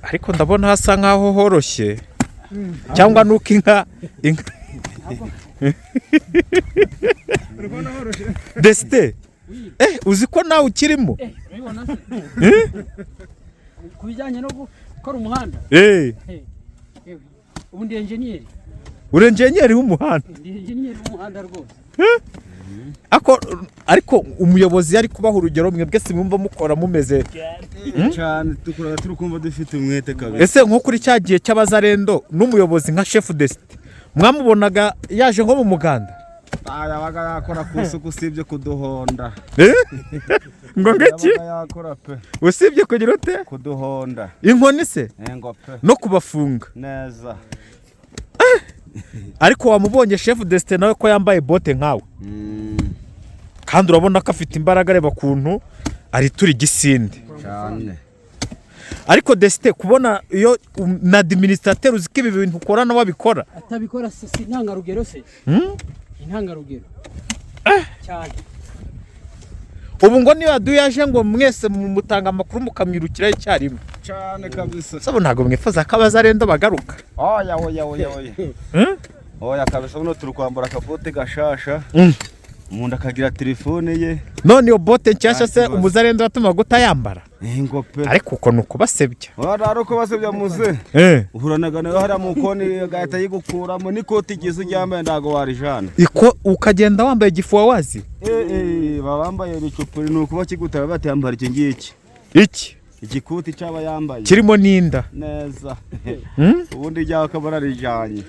Ariko ndabona hasa nkaho horoshye, cyangwa nuko inka Urabona horoshye. Desite, uzi ko nawe ukirimo? Urabibona se? Ku bijyanye no gukora umuhanda, yewe, ubu ndi enjeniyeri. Uri enjeniyeri w'umuhanda? Ndi enjeniyeri w'umuhanda rwose. Ariko umuyobozi yari kubaha urugero, mwebwe simwumva mukora mumeze? Cyane, dukora turi kumva dufite umwete kabisa. Ese nko kuri cya gihe cy'abazarendo n'umuyobozi nka chef de cité mwamubonaga yaje nko mu muganda? Yabaga yakora ku isuku usibye kuduhonda. Eh? Ngo ngiki? Yabaga yakora pe. Usibye kugira ute? Kuduhonda. Inkoni se? Ngo pe. No kubafunga? Neza. Ariko wamubonye chef de cité nawe ko yambaye bote nkawe, kandi urabona ko afite imbaraga, areba ukuntu aritura igisinde. Cyane. Ariko desite, kubona iyo na administrateur, uzi ko ibi bintu ukora nawe abikora? Atabikora se si intangarugero se? Intangarugero cyane. Ubu ngo niyo yaduye ngo mwese mutanga amakuru mukamwirukiraho icyarimwe? Cyane kabisa. Sabo ntabwo mwifuza ko abazarendo bagaruka? Oya, oya, oya, oya. Hmm? Oya kabisa, buno turi kwambara akabote gashasha, umuntu akagira telefone ye. None iyo bote nshyashya Nta se kibazo. umuzarendo yatumaga utayambara? Ngo pe. Ariko uko ni ukubasebya. Ora ari uko basebya muze. Uhuranaga nawe hariya mu koni, agahita yigukuramo n'ikoti ryiza uryambaye ntabwo warijana. Iko ukagenda wambaye igifuwa wazi? Baba bambaye ibicupuri, ni ukuba kigutara bati yambara iki ngiki. Iki? Igikuti cy'aba yambaye. Kirimo n'inda. Neza. Ubundi ryawe akaba ararijanye.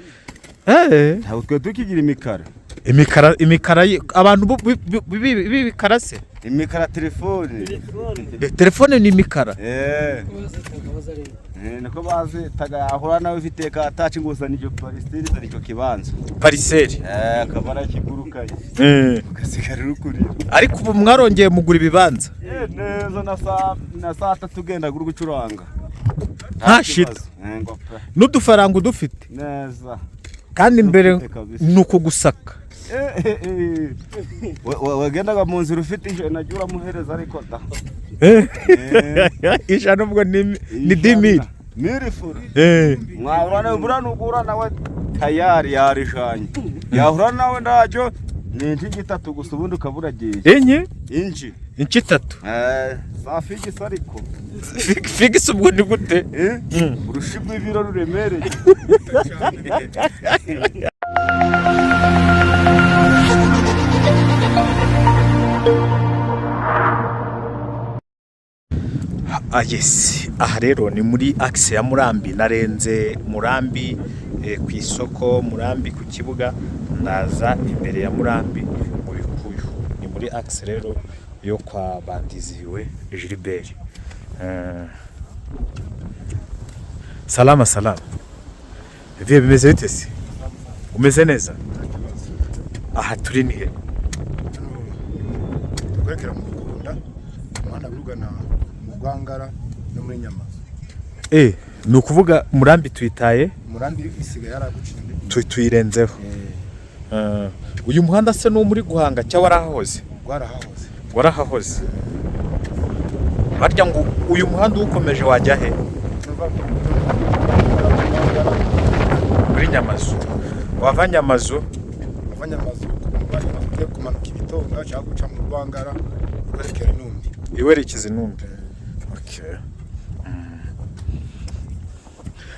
Ntabwo twe tukigira imikara. Imikara, imikara abantu b'ibikara se? Imikara telefone. Telefone ni imikara? Niko bazitaga, yahura nawe ufite ka taci ngo uzana icyo parcelle, uzana icyo kibanza. Parcelle. Akaba arakigurukanye, ugasigara uri kurira. Ariko ubu mwarongeye mugura ibibanza? Neza, na saa 3 ugenda uri gucuranga. Nta shida. Kibazo. Ngo pe. N'udufaranga udufite? Neza. Kandi mbere Dufite kabisa. ni ukugusaka. Wagendaga mu nzira ufite 100 jya uramuhereza ariko da. 100 ubwo ni 10 000. Mille francs. Mwahura nawe buriya nugura nawe tayari yarijanye, yahura nawe ntacyo, ni inshyi itatu gusa, ubundi ukaba uragiye. Enye? Inji. Inci itatu. Za fixe ariko. Fixe ubwo ni gute? Urushi rw'ibiro ruremereye. Ah yes, aha rero ni muri axe ya Murambi, narenze Murambi ku isoko, Murambi ku kibuga, ndaza imbere ya Murambi mu Bikuyu. Ni muri axe rero yo kwa Bandiziwe Gilbert. Salama salama. Vieux, bimeze bite se? Umeze neza? Aha turi ni he? Kwerekera mu Rugunda, umuhanda ugana mu Rwangara no muri Nyamazu. Ni ukuvuga Murambi tuyitaye? Murambi isigaye yaraguciye. Tuyirenzeho. Uyu muhanda se ni uwo muri guhanga cyangwa warahahoze? Rwarahahoze. Warahahoze. Barya ngo uyu muhanda uwukomeje wajya he? Muri Nyamazu. Wava Nyamazu? Ava Nyamazu ugiye kumanuka ibitonga cyangwa guca mu Rwangara werekera Intumbi. Iwerekeza Intumbi. Okay.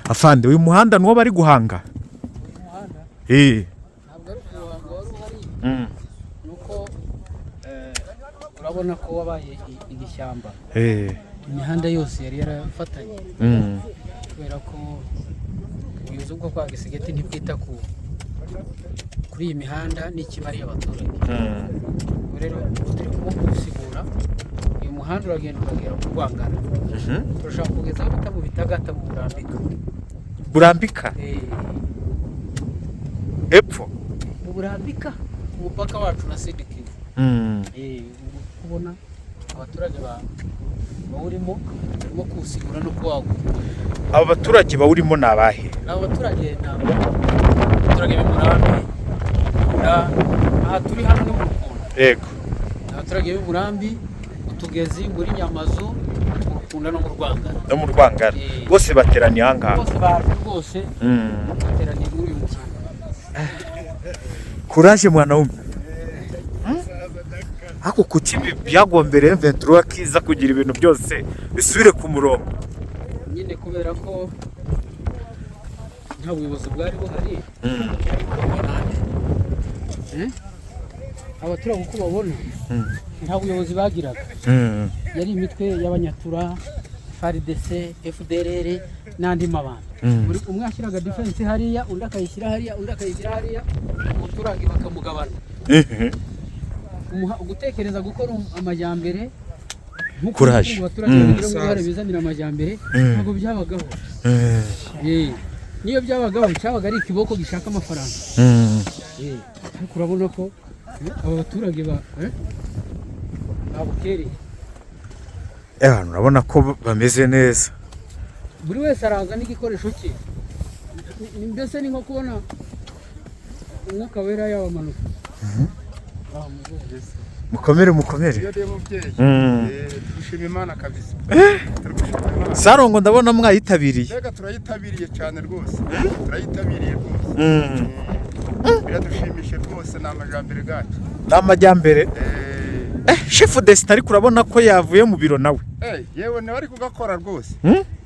Afande, uyu muhanda nuwo bari guhanga? Umuhanda? Ntabwo ari umuhango wari uhari. Ni uko urabona ko wabaye igishyamba. Imihanda yose yari yarafatanye, kubera ko ubuyobozi bwo kwa Tshisekedi ntibwita kuri iyi mihanda n'ikimariye abaturage. Ubwo rero ubu turi kuwusigura, uyu muhanda uragenda ukagera mu Rwangara. Turashaka kugeza aho bita mu Bitagata, mu Burambika. Burambika? Epfo? Mu Burambika, umupaka wacu na Sud-Kivu. Ubu kubona abaturage bawurimo barimo kuwusigura no kuwagura. Aba baturage bawurimo ni abahe? Abo baturage ni abaturage b'i Murambi, aha turi hano ni mu Rukunda. Ni abaturage b'i Murambi. Tugezi, muri Nyamazu, mu Rukunda no mu Rwangara. No mu Rwangara. Bose bateraniye aha ngaha. Bose baje rwose, bateraniye muri uyu muhanda. Courage mwanaume. Ariko kuki ibi byagombereye M23 kiza kugira ibintu byose bisubire ku murongo? Nyine kubera ko nta buyobozi bwari buhari. Eh? Abaturage uko babona, nta buyobozi bagiraga. Yari imitwe y'Abanyatura, FARDC, FDLR n'andi mabanda. Buri umwe yashyiraga defense hariya, undi akayishyira hariya, undi akayishyira hariya, umuturage bakamugabana. Gutekereza gukora amajyambere nk'uko Courage. abaturage bagira uruhare bizanira amajyambere, ntabwo byabagaho. Niyo byabagaho, cyabaga ari ikiboko gishaka amafaranga. Ariko urabona ko aba baturage babukereye. Urabona ko bameze neza. Buri wese araza n'igikoresho cye. Mbese ni nko kubona Umwuka Wera yabamanuka. Mukomere, mukomere. Iyo rero mubyeyi, dushima Imana kabisa, turi gushima Imana. Sarongo ndabona mwayitabiriye. Mbega turayitabiriye cyane rwose, turayitabiriye rwose. Biradushimishe rwose, ni amajambere gacu. Ni amajyambere. Chef Destin, ariko urabona ko yavuye mu biro nawe. Yewe, nawe ari kugakora rwose.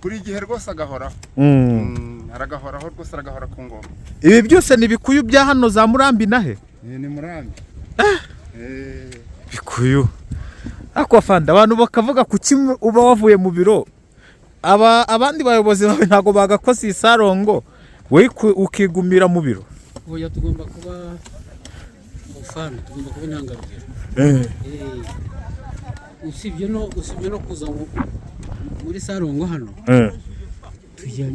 Buri gihe rwose agahoraho. Aragahoraho rwose, aragahora ku ngoma. Ibi byose ni bikuyu bya hano za Murambi nahe? Ni Murambi. Bikuyu. Ariko afande, abantu bakavuga kuki uba wavuye mu biro, aba abandi bayobozi bawe ntabwo bagakoze iyi sarongo, we ukigumira mu biro? Oya, tugomba kuba umufana, tugomba kuba intangarugero. Usibye no kuza muri sarongo hano, tujya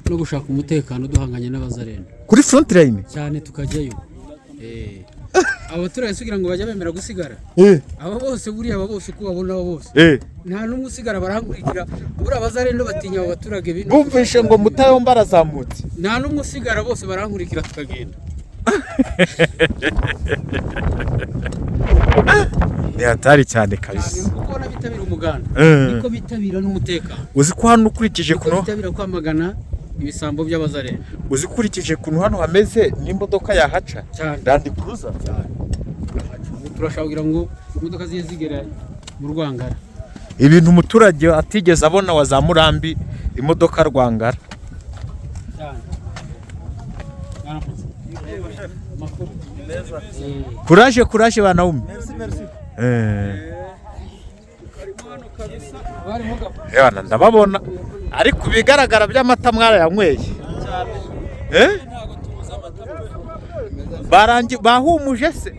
no gushaka umutekano duhanganye n'Abazarenda. Kuri front line? Cyane, tukajyayo. Abaturage kugira ngo bajye bemera gusigara, aba bose buriya, aba bose uko babona, aba bose nta n'umwe usigara, barahakurikira. Buriya Abazarendo batinya abo baturage bino. Bumvishe ngo Mutayomba arazamutse. Nta n'umwe usigara, bose barankurikira tukagenda. Ni hatari cyane kabisa. Kuko ubona bitabira umuganda, niko bitabira n'umutekano. Uzi ko hano ukurikije Niko kuno bitabira kwamagana ibisambo by'Abazarendo. Uzi ukurikije ukuntu hano hameze n'imodoka yahaca? Cyane. Land Cruiser. Ubu turashaka kugira ngo imodoka zize zigera mu Rwangara. Ibintu umuturage atigeze abona wa za Murambi, imodoka Rwangara. Cyane. Mwaramutse. Amakuru? Courage, courage banaume. Barimo gapfa. Ebana ndababona, ariko ibigaragara by'amata mwarayanyweye. Eh? Barangi bahumuje se?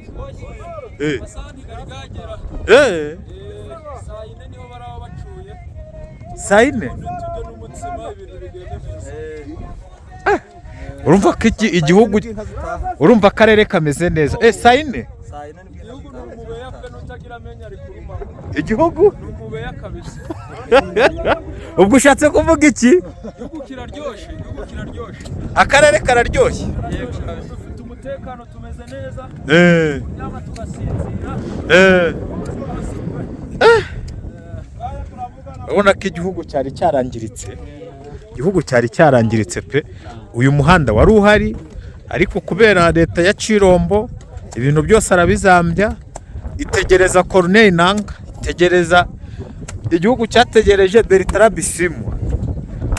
Saa yine niho baraba bacuye. Saa yine? Tujye n'umutsima, ibintu bigende neza. Urumva ko iki igihugu, urumva akarere kameze neza. Saa yine? Igihugu ni umubeya pe, n'utagira amenyo ari kuruma. Igihugu? Ni umubeya kabisa. Ubwo ushatse kuvuga iki? Igihugu kiraryoshye, igihugu kiraryoshye. Akarere kararyoshye. Dufite umutekano, tumeze neza, kuryama tugasinzira. Urabona ko igihugu cyari cyarangiritse, igihugu cyari cyarangiritse pe. Uyu muhanda wari uhari, ariko kubera leta ya Cirombo ibintu byose arabizambya, itegereza Corneille Nanga, itegereza igihugu cyategereje Bertrand Bisimwa,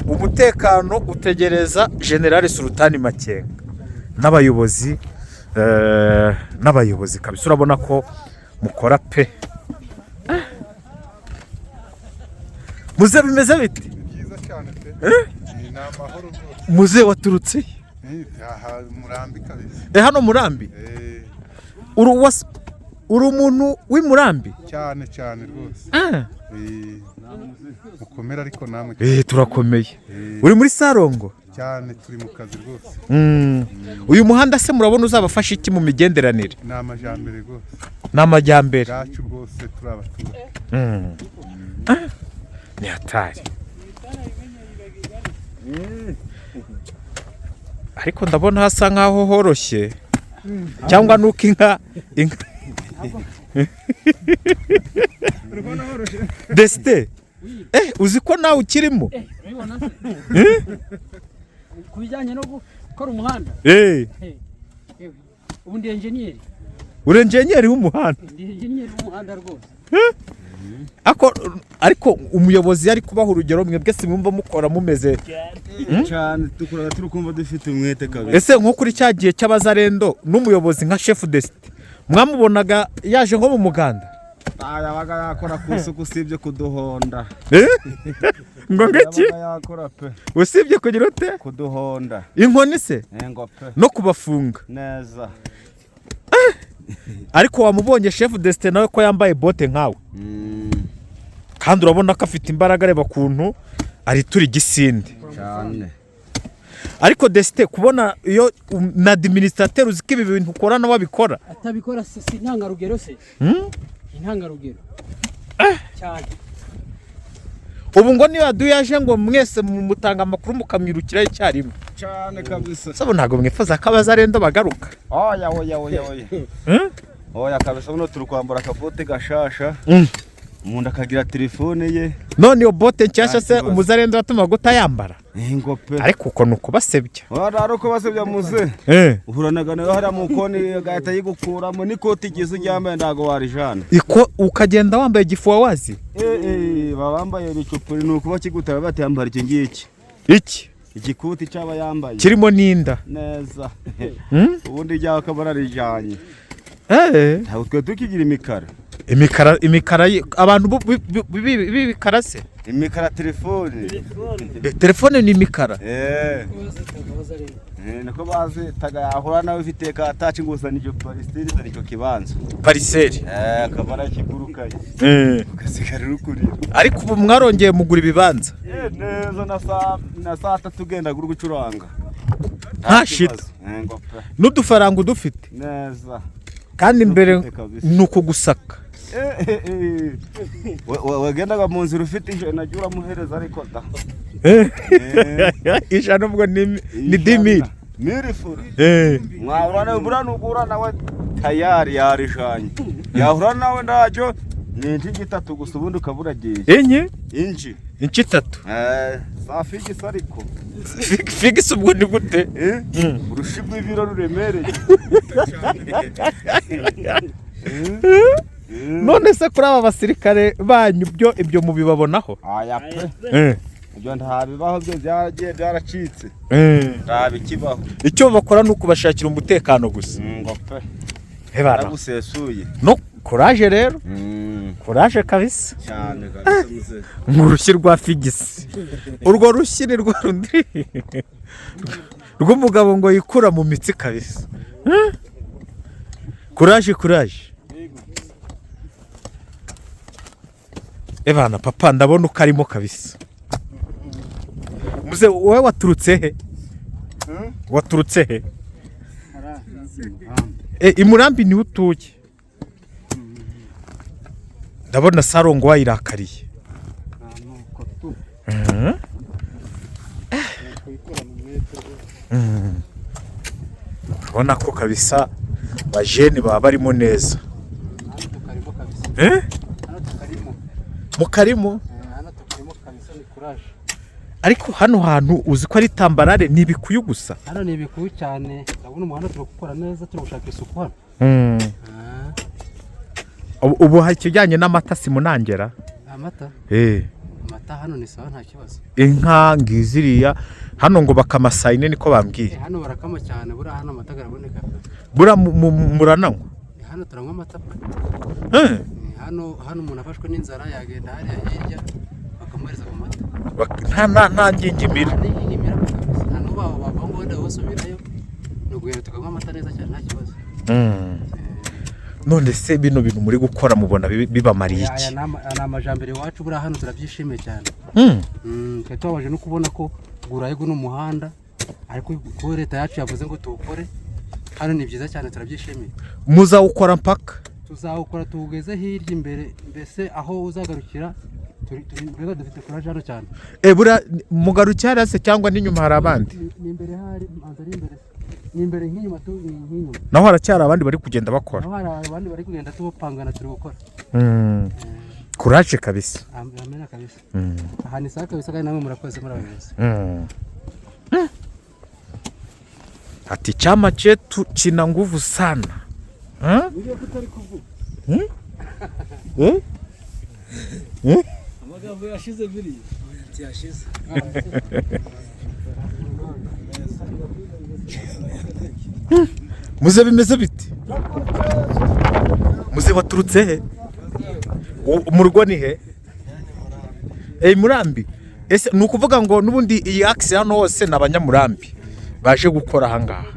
umutekano utegereza General Sultani Makenga n'abayobozi kabisa. Urabona ko mukora pe. Muze, bimeze bite? Ni byiza cyane pe, ni amahoro rwose. Muze, waturutse he? Aha Murambi kabisa. Hano Murambi? Uri umuntu w'i Murambi? Cyane cyane rwose. Mukomere ariko namwe. Turakomeye. Uri muri Sarongo? Cyane, turi mu kazi rwose. Uyu muhanda se murabona uzabafasha iki mu migenderanire? Ni amajyambere rwose. Ni amajyambere. Bwacu rwose, turi abaturage. Ni hatari, ariko ndabona hasa nkaho horoshye, cyangwa nuko inka. Desite, uzi ko nawe ukirimo? Urabibona se? Ku bijyanye no gukora umuhanda, ubu ndi enjeniyeri. Uri enjeniyeri w'umuhanda? Ndi enjeniyeri w'umuhanda rwose. Ariko umuyobozi yari kubaha urugero, mwebwe simwumva mukora mumeze cyane, dukora turi kumva dufite umwete kabisa. Ese nko kuri cya gihe cy'abazarendo n'umuyobozi nka chef de cité mwamubonaga yaje nko mu muganda? Yabaga yakora ku isuku usibye kuduhonda. Ngo ngiki? Yabaga yakora pe. Usibye kugira ute? Kuduhonda. Inkoni se? Ngo pe. No kubafunga. Neza. Ariko wamubonye chef de cité nawe ko yambaye bote nkawe, kandi urabona ko afite imbaraga, areba ukuntu aritura igisinde. Cyane. Ariko Desite, kubona iyo na administrateur uzi ko ibi bintu ukora nawe abikora? Atabikora se si intangarugero se? Intangarugero cyane. Ubu ngo niyo yaduye ngo mwese mutanga amakuru mukamwirukiraho icyarimwe. Cyane kabisa. Sabo ntabwo mwifuza ko abazarendo bagaruka? Oya, oya, oya, oya. Oya kabisa, buno turi kwambara akabote gashasha. Umuntu akagira telefone ye. None iyo bote nshyashya se Nta kibazo. umuzarendo yatumaga utayambara? Ngo pe. Ariko uko ni ukubasebya. Wari uko basebya muze. Uhuranaga nawe hariya mu koni agahita yigukuramo n'ikoti ryiza uryambaye ntabwo warijana. Iko ukagenda wambaye igifuwa wazi? Baba bambaye ibicupuri, ni ukuba kigutara batiyambara iki ngiki. Iki? Igikuti cyaba yambaye. Kirimo n'inda. Neza. Ubundi ryawe akaba ararijanye. Ntabwo twe tukigira imikara. Imikara, imikara abantu b'ibikara se? Imikara telefone. Telefone ni imikara. Niko bazitaga, yahura nawe ufite ka taci ngo uzana iryo pariseri, zana icyo kibanza. Pariseri. Akaba arakigurukanye. Ugasigara uri kurira. Ariko ubu mwarongeye mugura ibibanza. Neza, na saa tatu ugenda uri gucuranga. Nta shida. Ngo pe. N'udufaranga udufite. Neza. Kandi mbere Dufite kabisa. ni ukugusaka. Wagendaga mu nzira ufite ijana jya uramuhereza ariko da. Ijana ubwo ni 10 000. Mirifura. Mwahura nawe buriya nuguhura nawe tayari yarijanye. Yahura nawe ndacyo ni inshyi itatu gusa ubundi ukaba uragiye. Enye? Inji. Inshi itatu. Za figisi ariko. Figisi ubwo ni gute? Urushi rw'ibiro ruremereye. None se kuri aba basirikare banyu byo ibyo mubibabonaho? Aya pe. Ibyo ntabibaho, byo byaragiye byaracitse. Ntabikibaho. Icyo bakora ni ukubashakira umutekano gusa. Ngo pe. Ebana. Naragusesuye. No courage rero. Courage kabisa. Cyane kabisa muze. Mu rushyi rwa figisi. Urwo rushyi ni rwa rundi rw'umugabo ngo yikura mu mitsi kabisa. Courage, courage. Ebana papa, ndabona uko arimo kabisa. Muze, wowe waturutse he? Waturutse he? I Murambi niho utuye. Ndabona Sarongo wayirakariye. Urabona ko kabisa bajene baba barimo neza. Mukarimo? Ariko hano hantu uzi ko ari tambarare, ni ibikuyu gusa. Hano ni ibikuyu cyane, ndabona umuhanda turi gukora neza, turi gushaka isuku hano. Ubu ikijyanye n'amata simunangera? Amata? Amata hano ni sawa, nta kibazo. Inka ngiziriya hano ngo bakama saa yine niko bambwiye. Hano barakama cyane, buriya hano amata araboneka. Buriya murananywa? Hano turanywa amata. Hano umuntu afashwe n'inzara yagenda hariya hirya bakamuhereza ku mata. Nta ngingimira. Nta ngingimira kabisa. Nta n'ubu abo bava ngo wenda basubirayo, ni ukugenda tukanywa amata neza cyane nta kibazo. None se bino bintu muri gukora mubona bibamariye iki? Aya ni amajambere iwacu, buriya hano turabyishimiye cyane. Twari tubabaje no kubona ko gurayo guno muhanda, ariko ko leta yacu yavuze ngo tuwukore, hano ni byiza cyane turabyishimiye. Muzawukora mpaka? Tuzawukora tuwugeze hirya imbere, mbese aho uzagarukira mbega dufite kuraje hano cyane. Buriya mugarukira hariya se cyangwa n'inyuma hari abandi? Ni imbere hari, manza ari imbere. Ni imbere nk'inyuma tu ni nk'inyuma. Naho haracyari abandi bari kugenda bakora. Naho hari abandi bari kugenda tubapangana turi gukora. Courage kabisa. Amena kabisa. Aha ni sawa kabisa, kandi namwe murakoze muri abayobozi. Ati chama chetu china nguvu sana. Hmm? Hmm? Eh? Amagambo yashize biriya yashize. Muze bimeze bite? Muze waturutse he? Mu rugo ni he? Murambi. Ese ni ukuvuga ngo n'ubundi iyi axe hano hose ni abanyamurambi baje gukora aha ngaha?